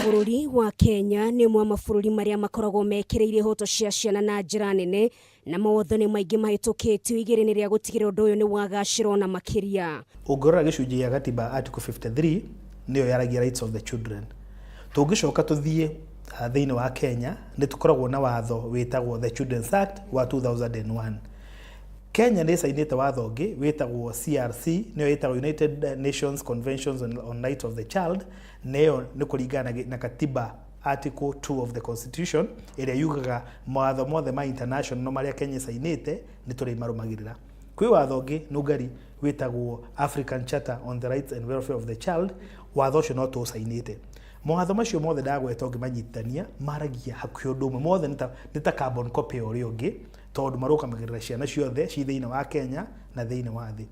Bũrũri wa Kenya nĩ ũmwe wa mabũrũri marĩa makoragwo mekĩrĩire ihoto cia ciana na njĩra nene, na mawatho nĩ maingĩ mahĩtũkĩtio igĩrĩ-inĩ rĩa gũtigĩrĩra ũndũ ũyũ nĩ wagacĩra ona makĩria. Ũngĩrora gĩcunjĩ gĩa gatiba Article 53 nĩyo yaragia rights of the children. Tũngĩcoka tũthiĩ thĩinĩ wa Kenya nĩ tũkoragwo na watho wĩtagwo The Children's Act wa 2001. Kenya nĩ ĩcainĩte watho ũngĩ wĩtagwo CRC nĩyo ĩtagwo United Nations Conventions on Rights of the Child, na ĩyo nĩ kũringana na katiba Article 2 of the Constitution ĩrĩa yugaga mawatho mothe ma international marĩa Kenya ĩcainĩte nĩ tũrĩmarũmagĩrĩra. Kwĩ watho ũngĩ nũngari wĩtagwo African Charter on the Rights and Welfare of the Child, watho ũcio no tũũcainĩte. Mawatho macio mothe ndagweta ũngĩmanyitithania maragia hakuhĩ ũndũ ũmwe, mothe nĩ ta carbon copy ya ũrĩa ũngĩ tondũ marũgamagĩrĩra ciana ciothe ci thĩinĩ wa Kenya na thĩinĩ wa thĩ.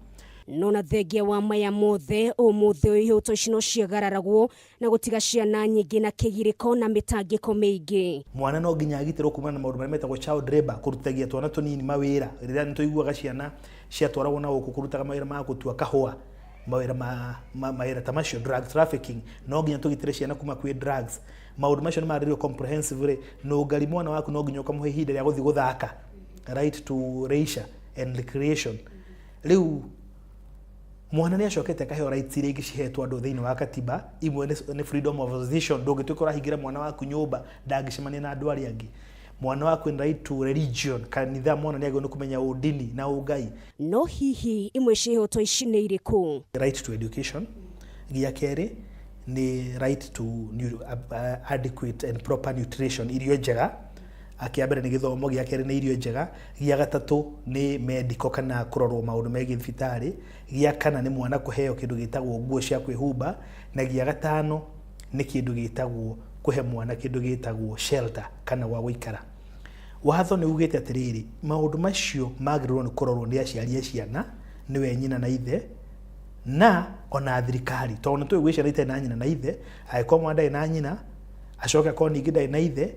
No na thengia wa maya mothe, ũmũthĩ ũyũ ihoto ici no ciagararagwo na gũtiga ciana nyingĩ na kĩgirĩko na mĩtangĩko mĩingĩ. Mwana no nginya agitĩrwo kumana na maũndũ marĩa metagwo child labour, kũrutithagia twana tũnini mawĩra. Rĩrĩa nĩ tũiguaga ciana ciatwaragwo na gũkũ kũrutaga mawĩra ma gũtua kahũa, mawĩra ma, ma, mawĩra ta macio, drug trafficking, no nginya tũgitĩre ciana kuma kwĩ drugs. Maũndũ macio nĩ marĩrĩirio comprehensively. Nũngari mwana waku no nginya ũkamũhe ihinda rĩa gũthiĩ gũthaka, right to leisure and recreation. Rĩu mwana nĩ acokete akaheo rights iria ingĩ cihetwo andũ thĩinĩ wa katiba. Imwe nĩ freedom of association, ndũngĩtuĩka ũrahingĩra mwana waku nyũmba ndangĩcemania na andũ arĩa angĩ. Mwana waku ena right to religion, kanitha, mwana nĩ agĩrĩirwo nĩ kũmenya ũndini na ũngai. No hihi imwe cia ihoto ici nĩ irĩkũ? Right to education, gĩa kerĩ nĩ right to adequate and proper nutrition, irio njega. Kĩa mbere nĩ gĩthomo, gĩa kerĩ nĩ irio njega, gĩa gatatũ nĩ medical kana kũrorwo maũndũ megiĩ thibitarĩ, gĩa kana nĩ mwana kũheo kĩndũ gĩtagwo nguo cia kwĩhumba, na gĩa gatano nĩ kĩndũ gĩtagwo kũhe mwana kĩndũ gĩtagwo shelter kana gwa gũikara. Watho nĩ ugĩte atĩrĩrĩ, maũndũ macio magĩrĩirwo nĩ kũrorwo nĩ aciari a ciana, nĩwe nyina na ithe, na ona thirikari, tondũ nĩ tũĩ gwĩ ciana itarĩ na nyina na ithe, angĩkorwo mwana ndarĩ na nyina, acoke akorwo ningĩ ndarĩ na ithe,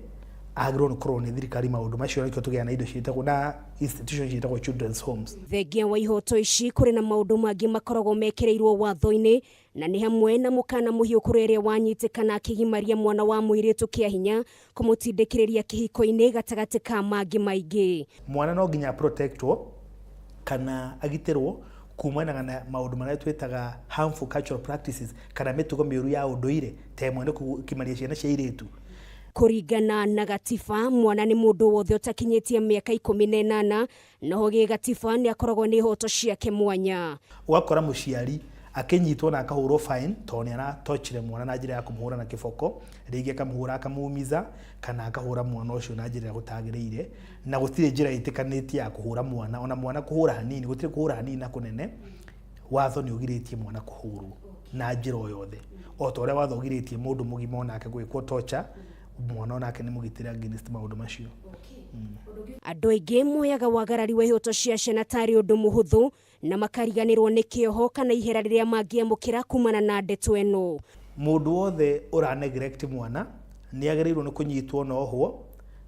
agĩrĩirwo nĩ kũrorwo nĩ thirikari maũndũ macio, nĩkĩo tũgĩaga na indo ciĩtagwo na institution ciĩtagwo children's homes. Thengia wa ihoto ici, kũrĩ na maũndũ mangĩ makoragwo mekĩrĩirwo watho-inĩ, na nĩ hamwe na mũkana mũhiũ kũrĩ ũrĩa wanyitĩkana akĩgimaria mwana wa mũirĩtu kĩa hinya, kũmũtindĩkĩrĩria kĩhiko-inĩ, gatagatĩ ka mangĩ maingĩ. Mwana no nginya protectwo kana agitĩrwo kumanaga na maũndũ marĩa twĩtaga harmful cultural practices kana mĩtugo mĩũru ya ũndũire, ta ĩmwe nĩ kũgimaria ciana cia airĩtu. Kũringana na gatiba, mwana nĩ mũndũ wothe ũtakinyĩtie mĩaka 18, noho gĩgatiba nĩ akoragwo nĩ ihoto ciake mwanya. Ũgakora mũciari akĩnyitwo na akahũrwo fine tondũ nĩ aratochire mwana na njĩra ya kũmũhũra na kĩboko, rĩngĩ akamũhũra akamumiza, kana akahũra mwana ũcio na njĩra ĩrĩa gũtagĩrĩire, na gũtirĩ njĩra ĩtĩkanĩtie ya kũhũra mwana, ona mwana kũhũra hanini, gũtirĩ kũhũra hanini na kũnene. Watho nĩ ũgirĩtie mwana kũhũrwo na njĩra o yothe, o ta ũrĩa watho ũgirĩtie mũndũ mũgima onake gwĩkwo torture, mwana onake nĩ mũgitĩre against maũndũ macio. Andũ aingĩ moyaga wagarari wa ihoto cia ciana tarĩ ũndũ mũhũthũ na makariganĩrwo nĩ kĩoho kana ihera rĩrĩa mangĩamũkĩra kumana na ndeto ĩno. Mũndũ wothe ũra neglect mwana nĩ agĩrĩirwo nĩ kũnyitwo na ohwo,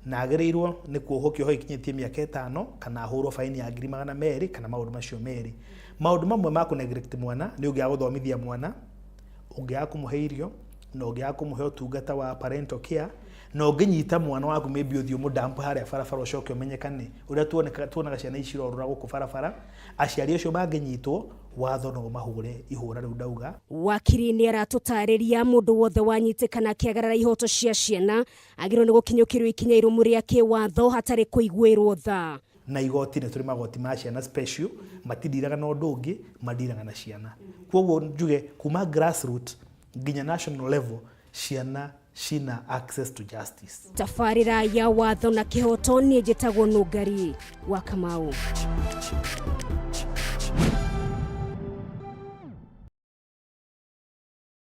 na agĩrĩirwo nĩ kuohwo kĩoho gĩkinyĩtie mĩaka 5 kana ahũrwo baini ya 200,000 kana maũndũ macio merĩ. Maũndũ mamwe ma kũ neglect mwana nĩ ũngĩaga gũthomithia mwana, ũngĩaga kũmũhe irio, na ũngĩaga kũmũhe ũtungata wa parental care, na ũngĩnyita mwana waku maybe ũthiĩ ũmũdamp harĩa barabara ũcoke ũmenyekane, ũrĩa tuonaga ciana ici irorũra gũkũ barabara, aciari acio mangĩnyitwo, watho no ũmahũre ihũra rĩu ndauga. Wakiri nĩ aratũtarĩria mũndũ wothe wanyitĩkana akĩagarara ihoto cia ciana agĩrĩirwo nĩ gũkinyũkĩrio ikinya irũmu rĩa kĩwatho hatarĩ kũiguĩrwo tha. Na igoti nĩ tũrĩ magoti ma ciana special, matindiraga na ũndũ ũngĩ, mandiraga na ciana. Koguo njuge kuma grassroot nginya national level, ciana cina access to justice. Tabarĩra ya watho na kĩhoto, niĩ njĩtagwo Nũngari wa Kamau.